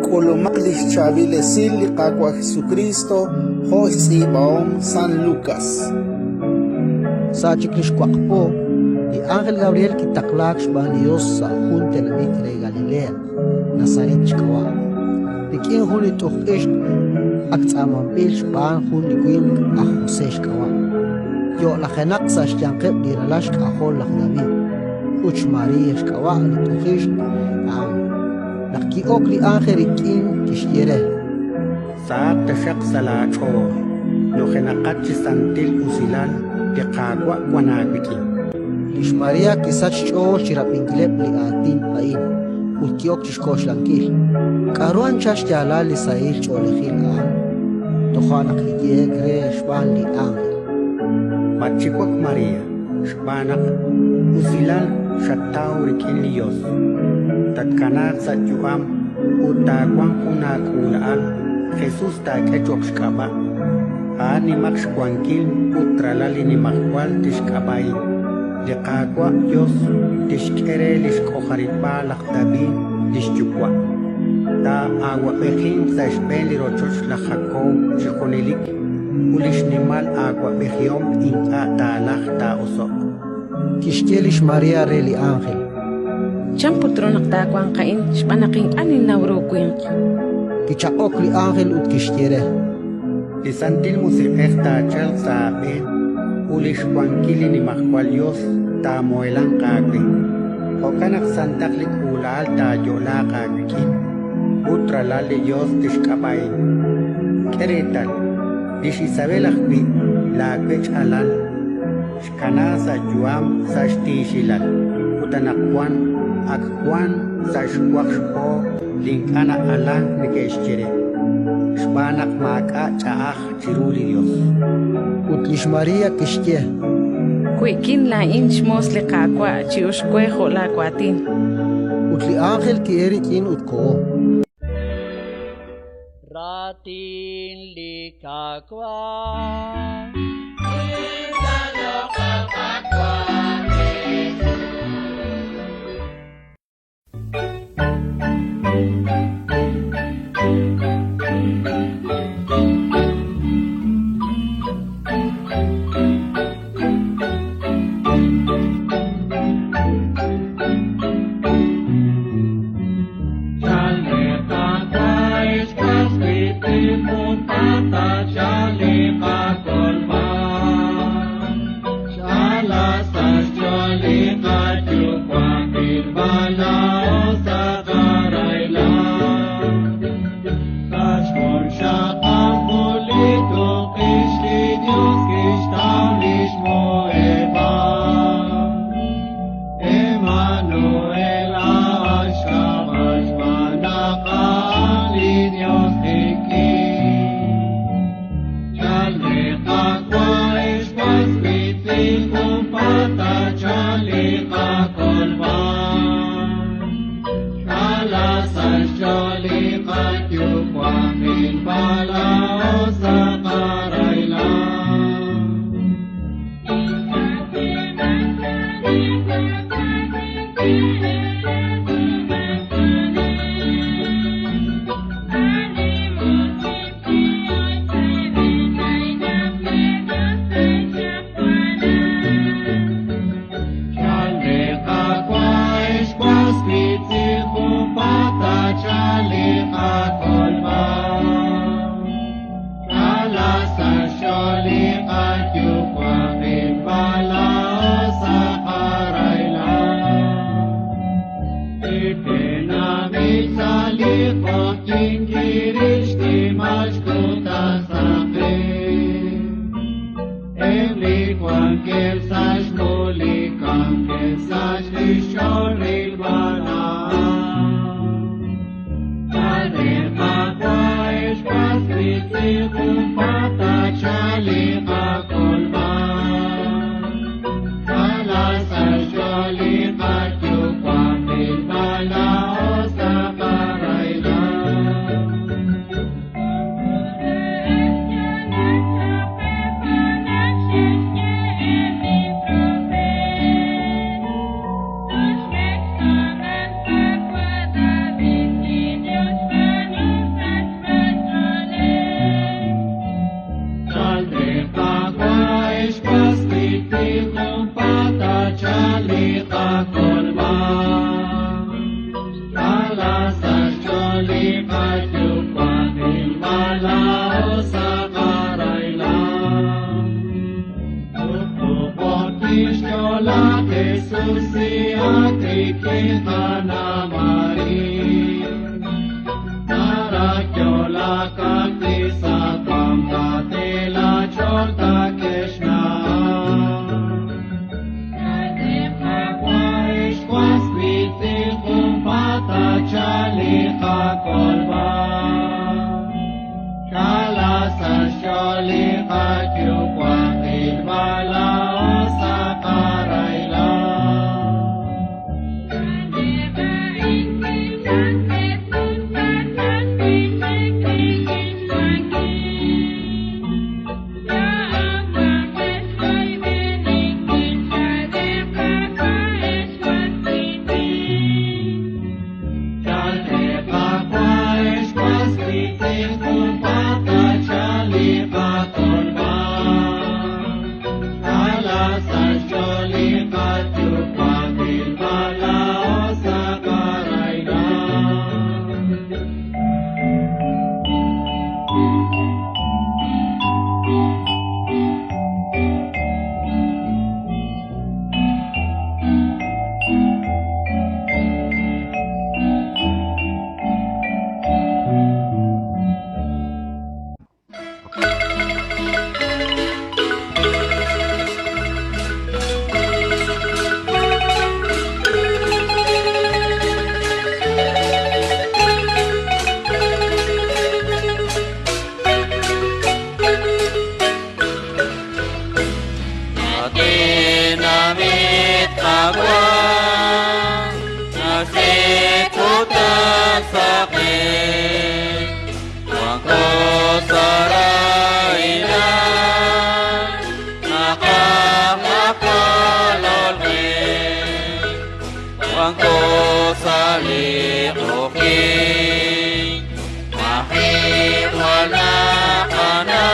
K'ulumaq li xchaab'il esil li Qaawa' Jesukriist jo' xtz'iib'ahom San Lukas. Sa' chik li xwaq po, li ánjel Gabriel kitaqlaak xb'aan li Yos sa' jun tenamit re Galilea, Nazaret xk'ab'a', rik'in jun li t'uj ixq ak tz'aamanb'il xb'aan jun li winq aj José xk'ab'a', yo'lajenaq sa' xyanqeb' li ralal xk'ajol laj David, ut xMaría xk'ab'a' li t'uj ixq a'an. Naq ki'ok li ánjel rik'in, kixye re: Sahaq taxaq sa' laach'ool, nujenaqat chi santil usilal, li Qaawa' wank aawik'in. Lix María kisachk xch'ool chi rab'inkileb' li aatin a'in ut ki'ok chi xk'oxlankil: K'aru anchal xyaalal li sahil ch'oolejil a'an? Toja' naq kiyehe'k re xb'aan li ánjel: Matxiwak, María, xb'aan naq usilal xataw rik'in li Yos. Tatkanaaq sa' yu'am ut taawanq jun aak'uula'al, Jesus taak'e cho'q xk'ab'a'. A'an nimaq xwankil ut Ralal li Nimajwal tixk'ab'a'i. Li Qaawa' Yos tixk'e re li xk'ojarib'aal laj David li xyuwa'. Taa'awab'ejinq sa' xb'een li rochoch laj Jakob chi junelik, ut li xnimal aawab'ejihom ink'a' taalajq taa'oso'q. Kixye lix María re li ánjel: Chan put ru naq taawanq a'in xb'aan naq ink'a' ninnaw ru winq? Kichaq'ok li ánjel ut kixye re: Li Santil Musiq'ej taachalq sa' aab'een ut li xwankil li Nimajwal Yos taamuhelanq aawe. Jo'kan naq santaq li k'uula'al taayo'laaq aawik'in ut Ralal li Yos tixk'ab'a'in. K'e reetal, lix Isabel ajwi', laawech alal, xkanaak sa' yu'am sa' xtiixilal, ut anaqwan ak wank sa' xwaq xpo li ink'a' na'alank neke'xye re, xb'aan naq maak'a' ch'a'aj chiru li Yos. Ut lix María kixye: We'kin laa'in xmoos li Qaawa', chi'uxq we jo' laawaatin. Ut li ánjel ki'elk rik'in ut koho. Raatin li Qaawa'. qakolb'al. Chala sa' xch'ool li qayuwa' qilb'al laa'o sa' qarahilal. Atinamit kawan, nasikutan sakit, wangko sarailan, nakamakalolin, wangko salikukin, mahiwala ka na.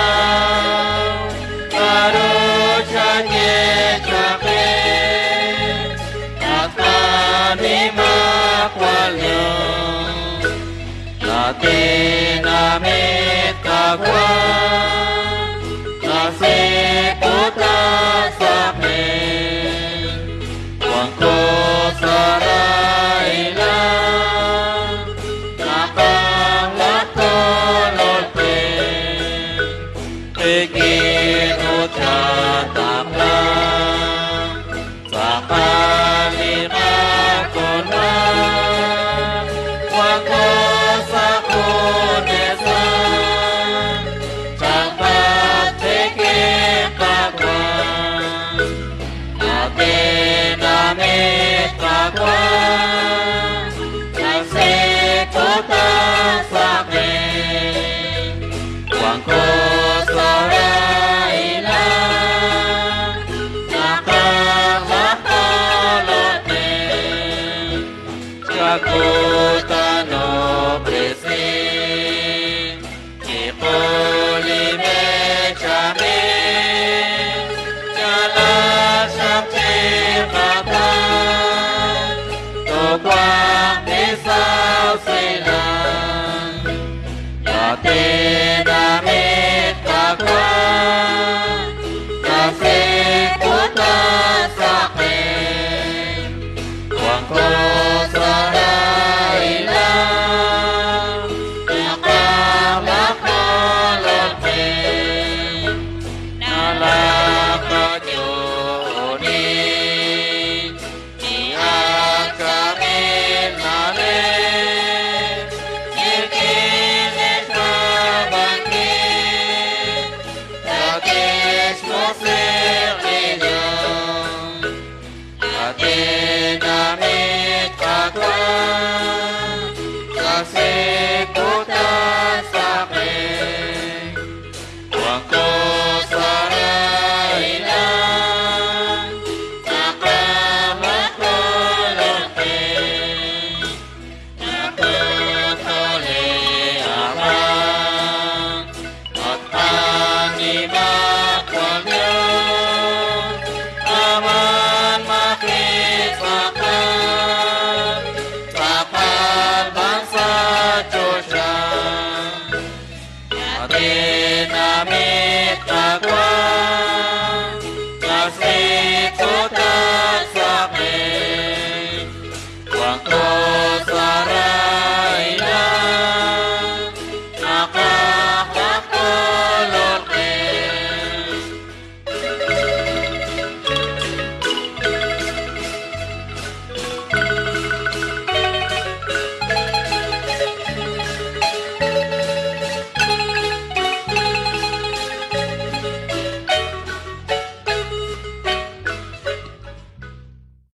Tinamit kagwan, nasikutan sakit, wangko sarailan, nakanglatololpin, tigil uchataklang, sa kalikakunan, wangko sa kunesan, sapat tikipagwan, atinamit kagwan, nasikutan sakit, wangko sarailan, nakamakalapin, Kakutan opresin, Kipuli mechamin, Jalasam cipatan, Tukwang isaw silang, Yatinamit kakwan, Nasikutan sakit, Wangko sarailan, Nakamakalapin, Nalakanyunin, Iakamin namin, Ikinis na bangkit, Dakis mo sirliyan, Atinamit kakwan, Kasikutan sakit, Wangko sarailan, Nakamakalapin, Nakutuli amang, At animakwalyo, Aman makisakan, Kapal bangsa Josya, Atinamit kagwan, Kasikutan sakit, Wangko